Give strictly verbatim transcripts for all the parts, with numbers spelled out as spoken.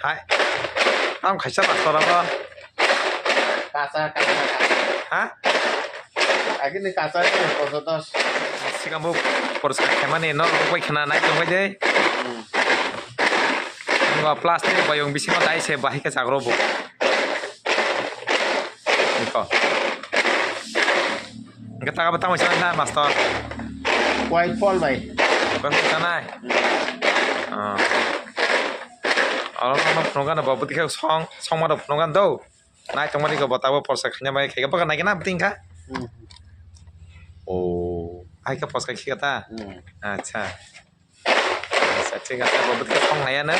Hai. Tam khaisa pastor abo. Kasa, kasa, kasa. Ha? Agini kasa ni koso dos. Sikamo porska khaimani no rokbai khana nai tongbai de. Hmm. Ngo plastic bayong bisingo dai se bahai khe chakro bo. Niko. Hingke taka bo tamo sana master. Koi pol bai. Koi pol sanai. Ah. Oro no phunukgano bo bwtwi khe song, songma rok phunukgano do. Nai tongmani khe bo tabuk porsa khaina bai khe bwkha nai khe na bwtwi kha. Hmm. Oh, ai khe porsa khe ta. Hmm. Acha. Acha, thik ase, bo bwtwi khe song nai ano.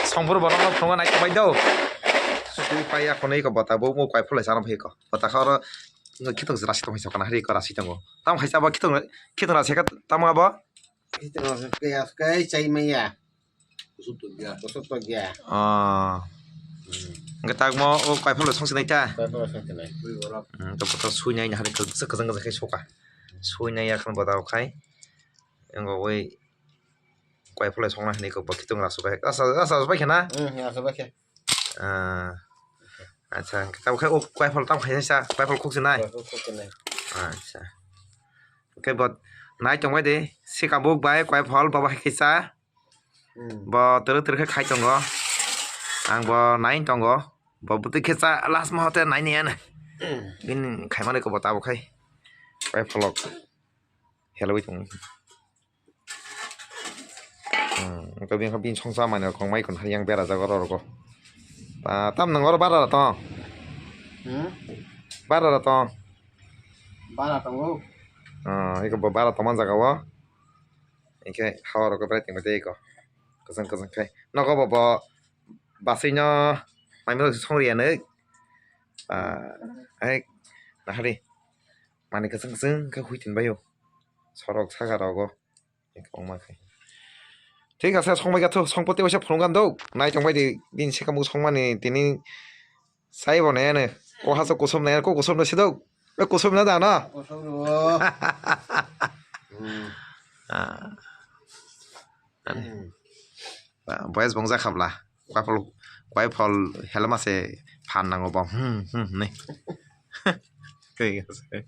Song buru borok no phunukgano nai tongbai do. Sutwi pai ya khonwi khe bo tabuk bo koi pholai sana bai kho. Bo ta kha oro khitung rasi tong hai sokana hari khe rasi tongo. Tamo hai sabo khitung, khitung rasi khe tamo abo. Khitung rasi khe as kai chai maya. Kusuk to gya. Kusuk to gya. Ah. Hmm. Hingke tagmo o koi pholai song sinai ta? Koi pholai song sinai. Hmm, to boto sui nai hari khe kwchak kwchang kwchang khai soka. Sui nai ya khan boda khai. Engo oi koi pholai song na hani khe bo khitung rasi bai. Asa, asa bai khe na? Hmm, asa bai khe. Ah. Acha, hingke tamo khai o koi phol tamo khai sa, koi phol khuk sinai? Koi phol khuk sinai. Acha. Hingke bo nai tongbai de, sikabuk bai koi phol bo bai khe sa. Hmm. Bo turu turu khe khai tongo. Ang bo nai tongo. Bo bwtwi khe cha last mo hote nai ni ano. Hmm. Bini khaimani khe bo tamo khai. Koi pholok. Helwi tongo. Hmm, wngkha bini, bini songcha manwi rok kong mai khun yang berajak oro rogo. Ah, tam nang oro bara tong? Hmm? Bara tong? Bara tongo. Ah, iko bo bara tongma jaga o. Hingke hawa rok berai tongma tei iko. Kwchang kwchang khai. Nogo bo bo basui no mai mano songri anw. Ah, hai nahari. Mani kwchang kwchang khe hui tin bai o. Sorok saka rogo. Kwbangma khe. Thik ase, songbai kha thu, songpoti waisa phunukgano do. Nai tongbai di, bini sika muk songmani tini saibo nai ano. O haso kusom nai ano, ko kusom no sidok. E kusom na da no? Kusom rw. Hmm. Ah. Hmm. Ba, boys bongja khabla. Koi phol, koi phol helma se phan nango bo. Hmm, hmm, ni. Thik ase.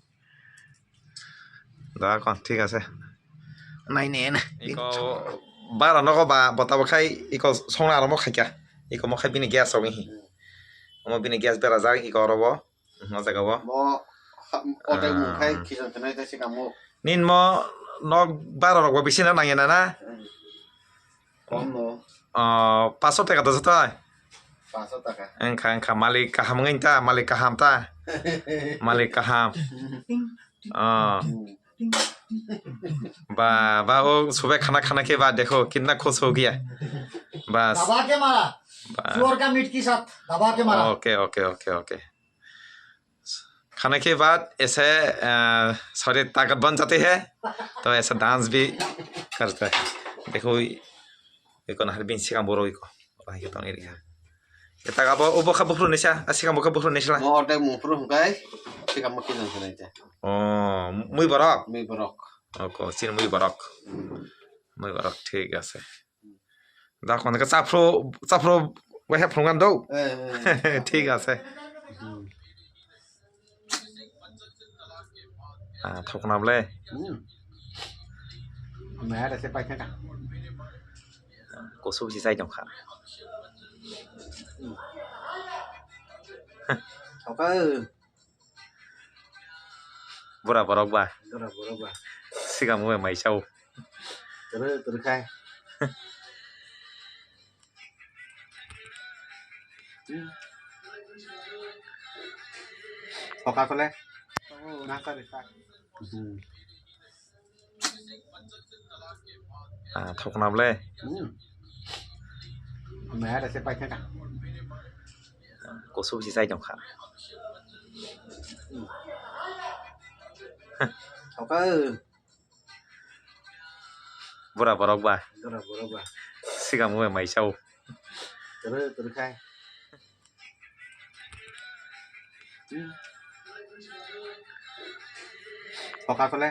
Da kon, thik ase. Nai ne na. Iko bara nogo ba, bota bo khai, iko songna aro mo khaikya. Iko mo khai bini gas rok hi. Omo bini gas berajak, iko oro bo. Hmm, o jaga bo. Mo, ha, o tai mung khai khijan thanai ta sikamo. Nin mo nok bara rok bo bisi na nangya na na? Hmm. Kom no. Ah, paso taka to jotoi? Paso taka. Engkha, engkha, malik kaham wngwi ta, malik kaham ta. Malik kaham. Ah. Ba, ba, o subai khana, khana khe ba, dekho, kitna khush ho gaya. Bas. दबा के मारा। Ba. चोर का मीट के साथ दबा के मारा। Okay, okay, okay, okay. खाने के बाद ऐसे, अ, शरीर ताकत बन जाती है, तो ऐसा डांस भी करता है। देखो, iko nahar bini sikang borok iko. Iko tong iri kha. Eta abo, o bokha buphuru nisa, a sikang bokha buphuru nisa. Mo order mo phuru hwnkhe, sikang mo kinang khe nai te. Oh, mui borok? Mui borok. Oko, sin mui borok. Mui borok, thik ase. Da kon ka chapro, chapro wahya phungan do. Eh, eh, eh. Thik ase. Hmm. Ah, thokna ble. Hmm. Maya da se pai thaka. Kusu si sai jong kha. Hmm. Thoka. Bura borok ba. Bura borok ba. Sikamo mai sao. Turu, turu khai. Thoka kole. Oh, nasa risa. Hmm. Ah, thokna ble. Hmm. Maya da se pai thaka. Kusu si sai jong kha. Hmm. Thoka. Bura borok ba. Bura borok ba. Sikamo mai sao. Turu, turu khai. Thoka kole.